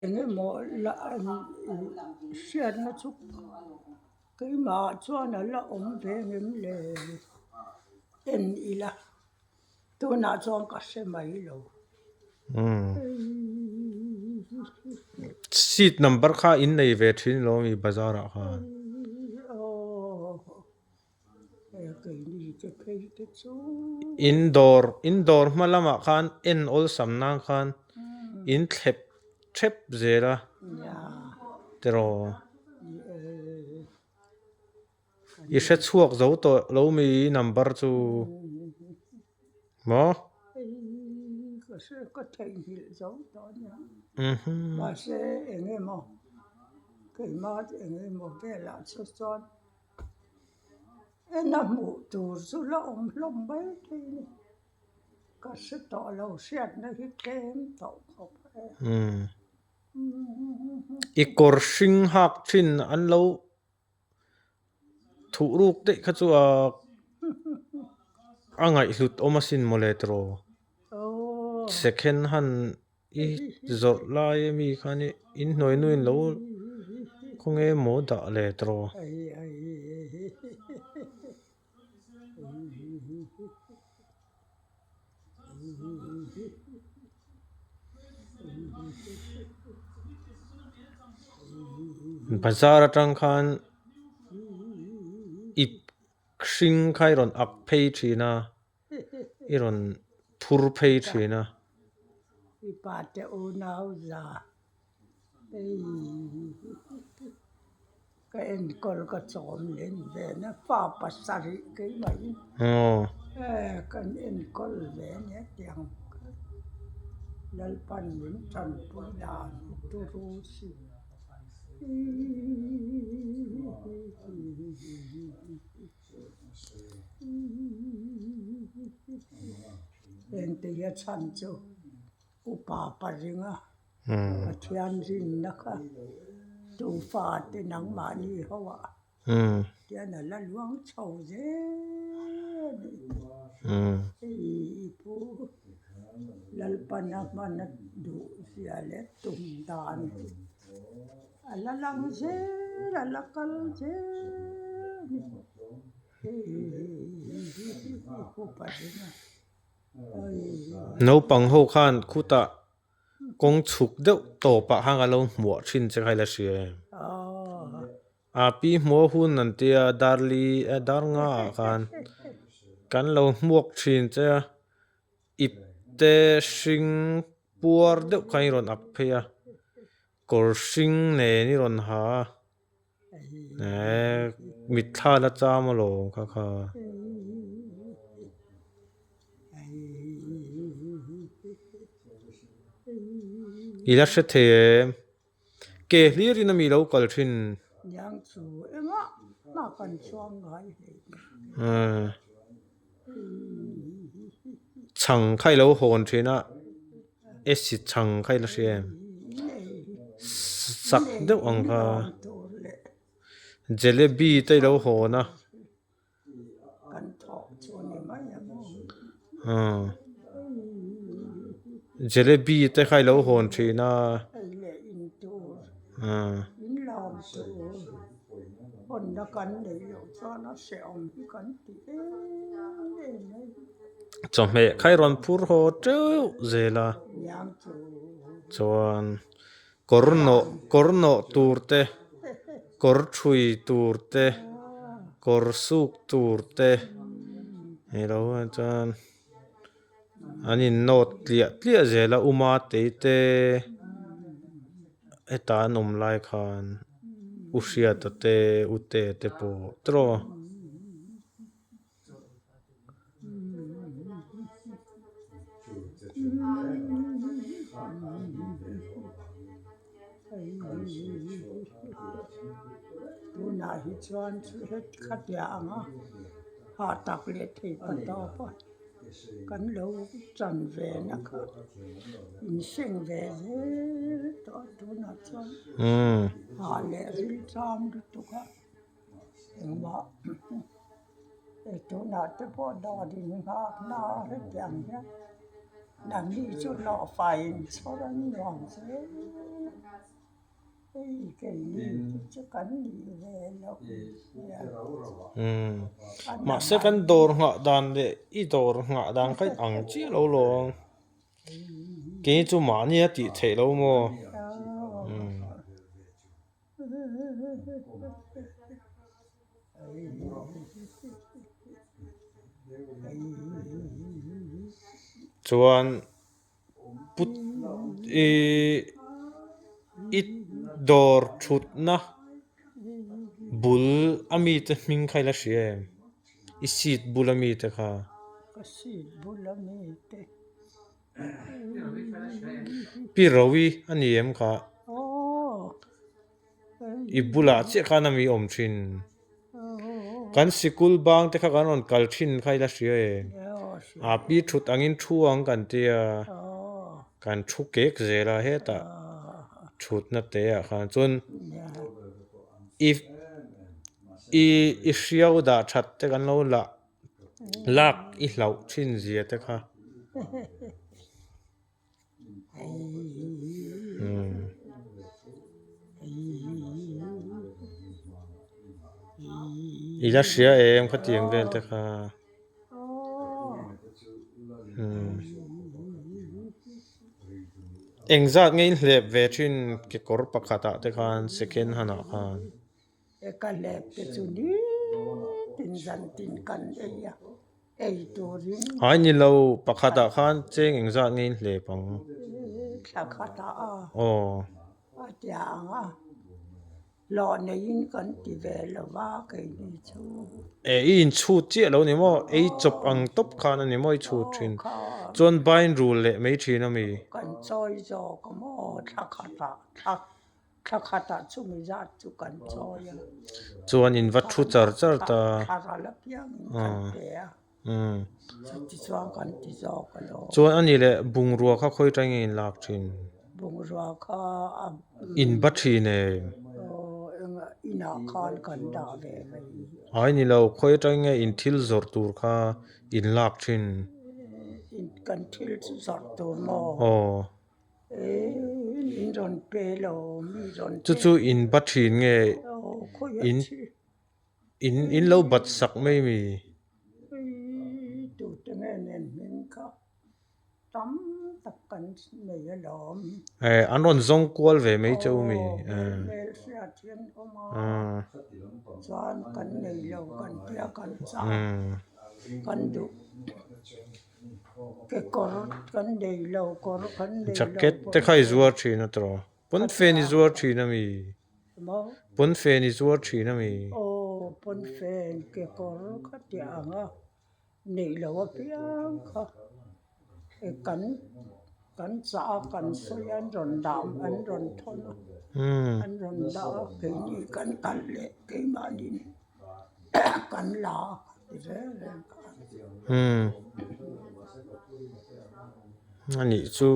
Eng emaw la hriatna chu keimah chuan a la awm ve ngem le en ila tunah chuan ka hre mai lo. Seat number kha in nei ve thin lo ami bazar ah khan. In dawr in dawr hma lamah khan en awlsam nan khan in thlep thep zel a tiraw i hre chhuak zo tawh lo mi number chu maw. En a hmuh tur chu la awm hlawm mai thei a ni. Ka hre tawh lo hriatna hi tlem tawh khawp e. I kawr hring hak thin an lo thuh ruk daih kha chu a a ngaihhlut awm asin mawle tiraw. Second hand I zawrh lai ami khan i inhnuai nu in lo khawnge maw dah le tawh. Bazar atang khan ip hring kha i rawn ak phei thin a. I rawn phur phei thin a. I pa te unau za hei ka enkawl ka chawm len ve na fa pasarih keimah in kan enkawl ve ania tiang Lalpan min tanpui dan turu si. Engte hi a chhan chu upa paringa Pathian rinna kha tufa te nangmahni ho ah tian a la luang chho zel a nih hei i pu Lalpana hmana duh zia leh tum dan hi. A la lang zel a la kal zel a ni Naupang ho khan khutah kawng chhuk deuh tawpah khan ka lo hmuah thin che kha ila hria em? A pi hmuah hun an tia darli dar nga ah khan kan lo hmuak thin che a ip te hring puar deuh khan i rawn ak phei a. Kawr hring nen i rawn ha a, eh mitthla la cham alawm kha kha. I la hre thei em? Ke hlir in ami lo kal thin. Chhang kha i lo hawn thin a. Acid chhang kha i la hria em? Sak deuh ang kha. Jalebi te i lo hawn a. Jalebi te kha i lo hawn thin a. Chawhmeh kha i rawn phur haw teuh zel a, chuan kawr nawh kawr nawh tur te, kawr thui tur te, kawr suk tur te ilo chuan an in nawt tliah tliah zel a uma tei te heta an awm lai khan u hriata te u te te pawh tawh. Tunah hi chuan khatiang anga ha tak leh thei pa tawp a kan lo chan ve na kha inseng ve zel tawh a tunah chuan ha leh rilchang lutuk a. Engmah tunah te pawh dawr in nghak na a hetiang hian. Nangni chu hlawhfaiin chhawr an nuam zel a, hei keini te chu kan nih ve loh nia. Umm, mahse kan dawr nghah dan leh i dawr nghah dan kha in ang chiah lo lawng. Kei chu mahni a tih theih lo maw? Umm. Chuan put ih i dawr thutna bul a mite hming kha i la hria em? I seat bula mite kha. Ka seat bula mite. Pi Rovi a ni em kha? I bulah chiah khan a mi awm thin. Kan sikul bang te kha kan rawn kal thin kha i la hria em? A pi thut angin thu ang kan tia kan thu kek zel a hetah thutna te ah khan chuan i i hriau dah that te kan lo lah. Lak i hlauh thin zia te kha. I la hria em khatiang vel te kha. Engzat nge in hlep ve thin kekawr pakhatah te khan second hand ah khan. E ka hlep te chu nitin zan tin kan ei a, ei turin. Ai ni lo, pakhatah khan cheng engzat nge in hlep ang? Thla khatah a. Aw. A tia ang a, hlawh neiin kan ti ve lo va keini chu. E i inchhut chiah lo ni maw? Ei chawp ang tawp khan a ni maw i chhut thin? Chuan bain rul leh mai thin a mi? Kan chawi zawk a maw thla khatah thla Thla khatah chumi zat chu kan chawi a. Chuan in va thu char char ta. Thla ral apiangin kan pe a. Chutichuan kan ti zawk a lo. Chuan a nih leh bungrua kha khawi tangin in lak thin? Bungrua kha a. In ba thin em? Aw enga inah khan kan dah ve mai. Ai ni lo, khawi atangin nge in thil zawrh tur kha in lak thin? Kan thil zawrh tur maw? Aw. Chu chu in ba thin nge in in in lo bat sak mai mi? Eh an rawn zawng kual ve mai che u mi? Kekawr kan nei lo, kawr kan nei lo. Jacket te kha i zuar thin a tawh. Pawnfen i zuar thin a mi? Maw? Pawnfen i zuar thin a mi? Aw, pawnfen kekawr kha tih ang a, neih lo apiang kha kan kan chah a kan sawi a an rawn dah an rawn thawn a, an rawn dah a keini kan kal leh keimahni kan la a ti reng reng kha. Umm anih chu.